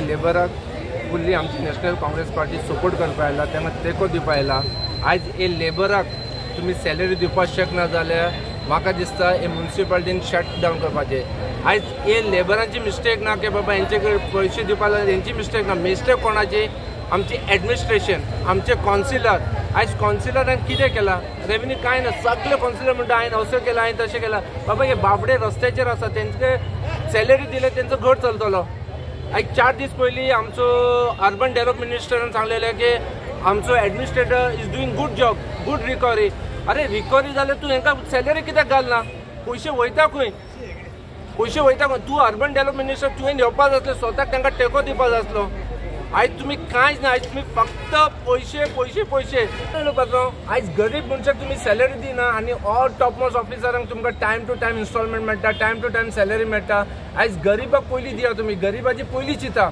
की लेबराक फुल्ली आमची national Congress party support करपा आयला, तांकां तेंको दिवपा आयला. आयज हे लेबराक तुमी सॅलरी दिवपाक शकना जाल्यार म्हाका दिसता हे म्युनिसिपालिटीन शट डावन करपाचें. आयज हे लेबरांची मिस्टेक ना की बाबा हेंचे कडेन पयशे दिवपा जाल्यार हेंची मिस्टेक ना. मिस्टेक कोणाची? आमची एडमिनिस्ट्रेशन, आमचे कॉन्सिलर. आयज कॉन्सिलरान कितें केलां? रेवेन्यू कांय ना. सगळे कॉन्सिलर म्हणटा हांवें असो केलां, हांवें तशें केलां. बाबा हे बाबडे रस्त्याचेर आसा, तेंचे सॅलरी दिले तेंचो घर चलतलो. आयज 4 दीस पयलीं आमचो अर्बन डेव्हलपमेंट मिनिस्टरान सांगलेलें की आमचो administrator is doing good job, good recovery. अरे रिकवरी जाल्यार तूं हेंकां सॅलरी कित्याक घालना? पयशे वयता खंय? पयशे वयता खंय? तूं अर्बन डेव्हलपमेंट मिनिस्टर, तुवें येवपा जाय आसलें, स्वताक तांकां टेको दिवपा जाय आसलो. आयज तुमी कांयच ना. आयज तुमी फक्त पयशे पयशे पयशे. आयज गरीब मनशाक तुमी सॅलरी दिना आनी ऑल टॉप मोस्ट ऑफिसरांक तुमकां टायम टू टायम इन्स्टॉलमेंट मेळटा, टायम टू टायम सॅलरी मेळटा. आयज गरीबाक पयलीं दिया तुमी, गरीबाची पयलीं चिंता.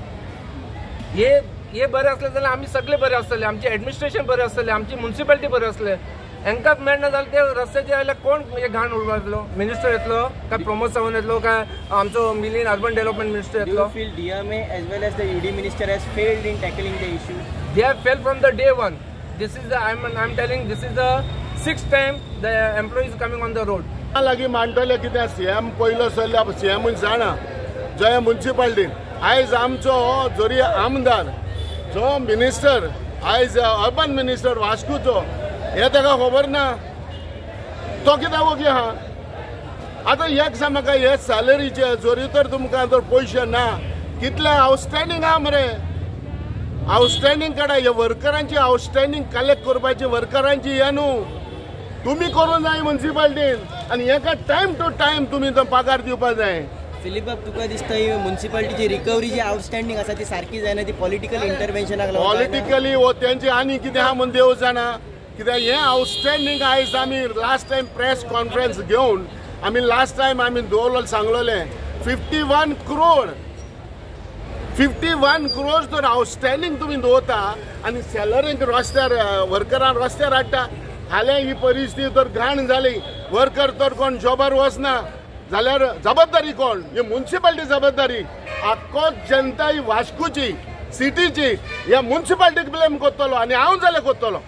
हे बरें आसलें जाल्यार आमी सगळे बरे आसतले, आमचें एडमिनिस्ट्रेशन बरें आसतलें, आमची म्युनिसिपालिटी बरें आसतलें. हेंकां मेळना जाल्यार ते रस्त्याचेर आयल्यार कोण हे घाण उडपाचो? मिनिस्टर येतलो काय प्रमोद सावंत येतलो काय आमचो मिलिंद अर्बन डेव्हलपमेंट मिनिस्टर येतलो? Do you feel DMA as well as the UD minister has failed in tackling the issue? They have failed from the day one. This is the, I'm telling, this is the 6th time the employees coming on the road. लागीं मांडटले कित्याक CM पयलो सरल्या, सीएमूय जाणा जय म्युनिसिपालिटीन. आयज आमचो जरी आमदार जो minister आयज अर्बन मिनिस्टर वास्कोचो हे ताका खबर ना, तो कित्याक वगी आहा. आतां एक सांग म्हाका, हे सॅलरीचे जरी तर तुमकां जर पयशे ना, कितले आवटस्टँडींग आहा मरे, आवटस्टँडींग काडा. हे वर्करांची आवटस्टँडींग कलेक्ट करपाची वर्करांची हे न्हू, तुमी करूंक जाय म्युनिसिपालिटीन आनी हेका टायम टू टायम तुमी तो पगार दिवपा जाय. फिलीप बाब, तुका दिसता ही म्युनिसिपालिटीची रिकवरी जी आउटस्टँडींग आसा ती सारकी जायना, ती पॉलिटिकल इंटरवेन्शनाक लागून? पॉलिटिकली हो तेंची आनी कितें आहा म्हूण देव जाणा. कित्याक हें आवटस्टँडींग आयज आमी लास्ट टायम प्रेस कॉन्फरन्स घेवन आमी लास्ट टायम आमी दवरलो सांगलेलें 51 क्रोड, 51 क्रोड तर आवटस्टँडींग तुमी दवरता आनी सॅलरीक रस्त्यार वर्करान रस्त्यार हाडटा. फाल्यां ही परिस्थिती तर घाण जाली, वर्कर तर कोण जॉबार वचना जाल्यार जबाबदारी कोण? ही म्युनिसिपालिटी जबाबदारी. आख्खो जनता ही वास्कोची सिटीची ह्या म्युनिसिपालिटीक ब्लेम करतलो आनी हांव जाल्यार करतलो.